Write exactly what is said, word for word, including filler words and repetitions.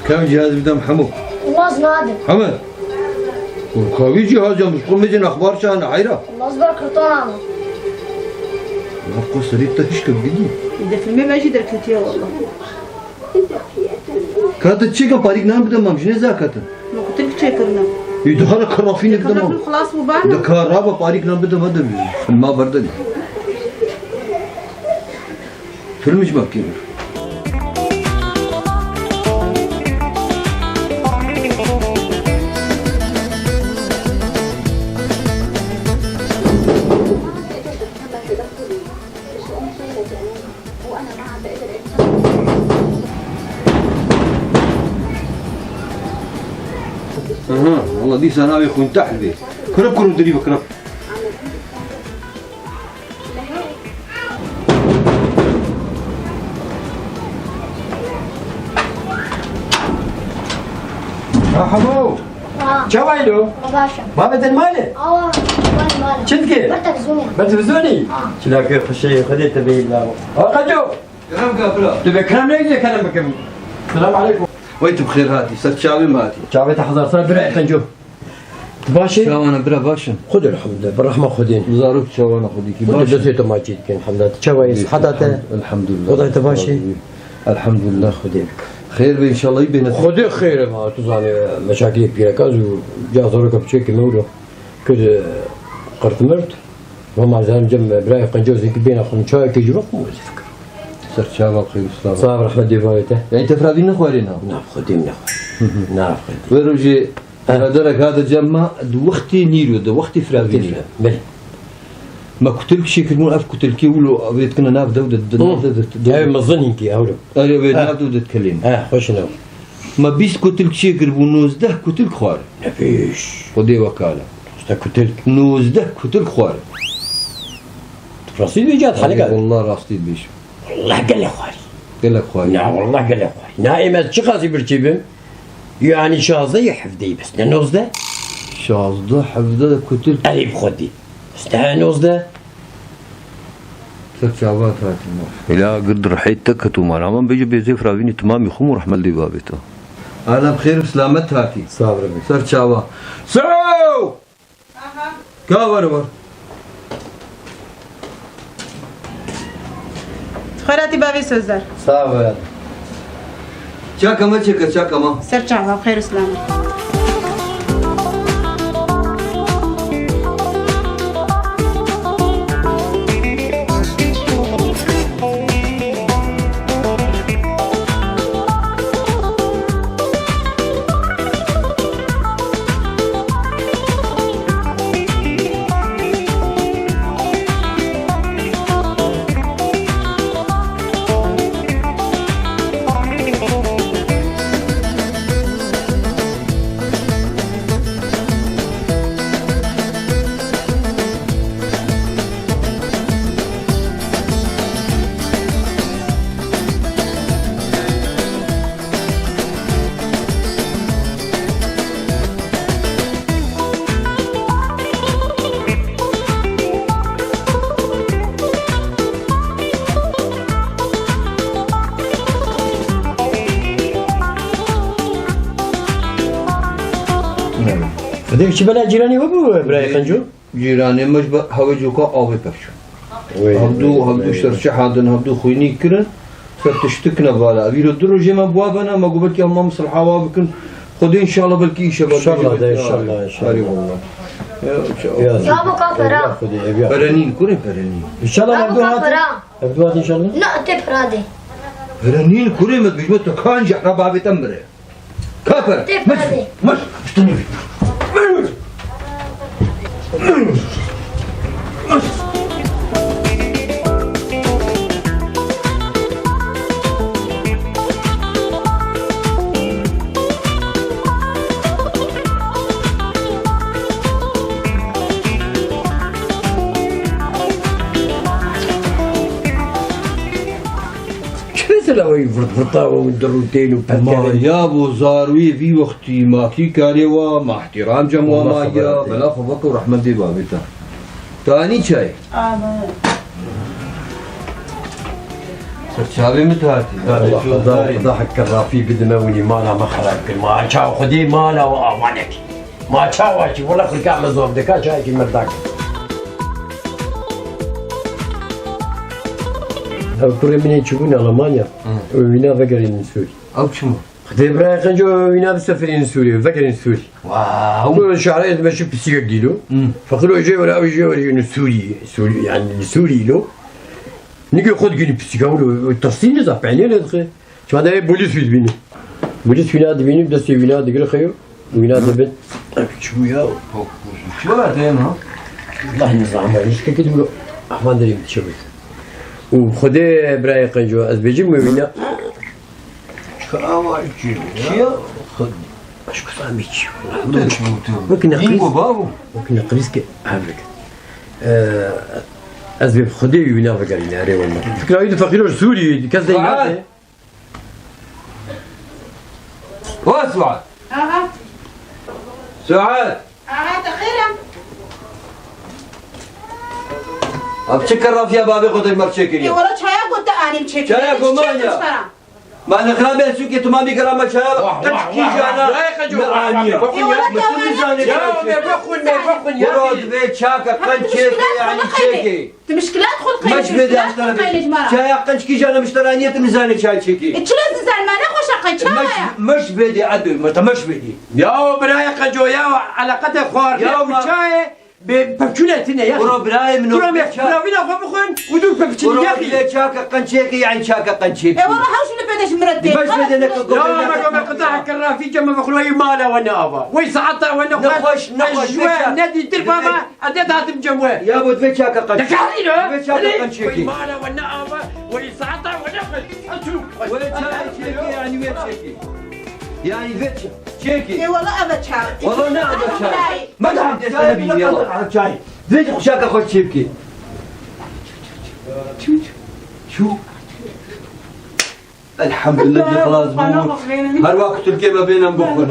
Kam cihaz bidem Hemo? Waz nadim. Hemo. Kavî cihaz ya mişkul mecin axbar çan heyra. Waz ber kurtan ama. Waqo serî te hiç kir gidî. De filmê me jî derketiye walla. Ka tu çêka parîk nan bide mam, jinê zakatin. Min kutilk çêkirine. Ê, dihara karafînê bide mam. Karafîn xilas bû bana. De ka raba parîk nan bide me de ma berde. Film ji me kir. Aha, walla dîsa navê xwîn tehl bê. Kirib, kirib, dirî bikirib. Ha, Hemo. Ha. Çawa î lo? Baş e. Babê te li malê? Awa, li malê. Çi dikê? Ber televîzyonê. Ber televîzyonê? Ha. Çilakê xweşê, Xwedê te bêhî lawo. Ha, Qenco. Kerem ke bira. Tu bê kerem neyê, kerem bikim. Selam aleykum. Wey tu bi xêr hatî, ser çavê me hatî. Çavê te hezar sal bira Qenco. Tu baş î? Çawa ne bira, baş e? Xwedê elhamdulillah, bi rehma Xwedê ne. Zarok çawa ne xwedî kî baş e? Xwedê destê te ma çê dikin elhamdulillah. Tu çawa yî, siheta te? Elhamdulillah. Oda te baş e? Elhamdulillah. Xwedê bike. Xêr be înşallah, yî bêne. Xwedê xêr e ma, tu zanî, meşakilê pîreka zû, ca zaroka biçûkê me wilo. Kir, e, qirtmirt. Ve ma zanim cem birayê Qenco zî ki bêne xwin çayekê ji xwe xwin wezîf kir. Ser çava xêr usta. Sax rehmet dê bavê te. Yani te firavîn nexwarê na? Na, Xwedê min nexwarê. Na, Xwedê. Wê rojê, ha, derek hate cem ma di wextê nîro de, wextê firavînê. Belê. Me kutilk çêkirbûn, ev kutilkê wilo vê dikine nav dew de, di nav de, de, de. Ew mezin hînkî, ewro. Erê, vê nav dew de dikelên. Ha, xweş in ew. Me bîst kutilk çêkirbû, nozdeh kutilk xwar. Ne pêş. Xwedê wekala. Nozdeh kutilk? Nozdeh kutilk xwar. Tu rastî dibêjî ya, Xelika? Wallah rastî dibêjim. Wallah gelek xwarî. Gelek xwarî. Na, wallah gelek xwarî. Na, ê me çiqasî birçî bim? Yani şazdeh ya hevdeh bes, ne nozdeh? Şazdeh, hevdeh kutilk. Erê bi Xwedê. Bes ne nozdeh? Ser çavat hatî ma. Hêla gird rihê te ketû mal. Ama bêje bêzê firavînî timamî xum û rehmet lê bavê te. Ala bi xêr û silamet hatî. Sax bibî. Ser çava. Saw! Aha. Ka were were. Xêr hatî bavê Sozer. Sax be. Çaka me çêke, çaka me. Ser çava, xêr û silamet. Xwedê çi bela cîranê we bû, birayê Qenco? Cîranê me ji ber hewê coka avê pevçûn. Wê, hevdû, wê, hevdû wê, şerşe hadin, hevdû xwînî kirin. Ser tiştik ne vala. Ev îro du rojê me bi wa vena, me got belkî hema misilha wa bikin. Xwedê înşallah belkî îşe ber. Înşallah de, înşallah, înşallah. Erê wallah. Ya, înşallah. Ya, ya bu ka pera. Xwedê, ev ya. Pere nîn, kurê pere nîn. Înşallah. Ya bu hevdû ka hatin. Pera. Hevdû hatin înşallah. Na, te pera de. Pere nîn, kurê me, bijme te kan jehra bavê te mire. Kaper! Tê pere. Mır! Mır! Mır! Çi mesela wî virt virta û dirûtên û perkerên? Ma ya bo zarwî vî wextî ma kî karê wa, ma ihtiram cem wa ma ya, bela xwe veke û rehmet dê bavê te. Tanî çay? Abi. Çavê min tu hatî. Xweda, Xweda heke rafî bidime winî mala me xerab kir. Ma çawa Xwedê mala we ava nekir. Ma çawa kî, wela xirka me zor dika, çayekî mirda kir. Ev kurê min ê çûbûn Almanya. Hı. Wîna vegerînin Sûrî. Ew çima? Xwedê birayê Qenco wîna biseferînin Sûrî, vegerîn Sûrî. Wow. Ku şehre ez meşû pisîkek dîlo. Hmm. Feqîro jê were, ew jê were, yûnî Sûrî, Sûrî, yani Sûrî lo. Nigê xwe digînî pisîka wilo, tesî niza, peynî lê dixe. Çima de polîs wî dibînî. Polîs wîna dibînî, destê wîna digire xeyo. Wîna dibin. Ev çi bû ya? Çi were te na? Allah nizam, rişkeke dibî. Aman derê çi bû. Û Xwedê birayê Qenco, ez bêjim wê wîna. Çawa çi ya? Çi ya? Xwedê. Aşk Samî çi? Wek neqrîz. Wek neqrîz ki hevlik. Ee, ez bê Xwedê wîna vegerîne, erê wenda. Fikra wî di feqîro Sûrî, kes dey nate. Wa Suat. Aha. Suat. Aha, te xêr e? Ev çi kerrafiya babê xwe dê mer çêkiriye? Ê, wela çaya got te anîm çêkiriye. Çaya got manya. Ma nexra be sûkê tu ma bî kira me çaya. Wah, wah, wah, wah. Qenc kîjana me anî. Ê, wela me tu nizane çaya çêkê. Bixwin, me bixwin ya. Wela divê çaka qenc çêkê, yani çêkê. Tu mişkilat xwe qeynî, mişkilat xwe qeynî ji me re. Çaya qenc kîjana mişteraniye tu nizane çay çêkê. E, çilo dizan me nexweşa qey çaya. Meş, meş bêdê, edo, me te meş bêdê. Ya birayê Qenco ya, eleqete xwarinê û çayê. Bê pevçûnê tine ya. Bro birayê min o. Kura me, kura vîna xwe bixwin û dû pevçûnê ya. Bro bile çaka qençekê, yani çaka qençekê. E, wala hewş li pêde ji miret tê. Beş bede ne ko. Ya me ko me qita heke rafî ke me vexwayî mala we ne ava. Wey saeta we ne xweş. Ne xweş, ne dîtir baba, ez ê datim cem we. Ya bo divê çaka qençekê. Divê çaka qençekê. Wey mala we ne ava, wey saeta we ne xweş. Açû. Wey çaka qençekê, yani we çekê. Yani we çekê. Çekê. E, wala eve çay. Wala ne eve çay. Me de hem destene bî ya. Çay. Vê xuşaka xwe çê bikê. Çû. Elhamdülillah, xelas bû. Her wak Tirkiyê me bêne bixwin.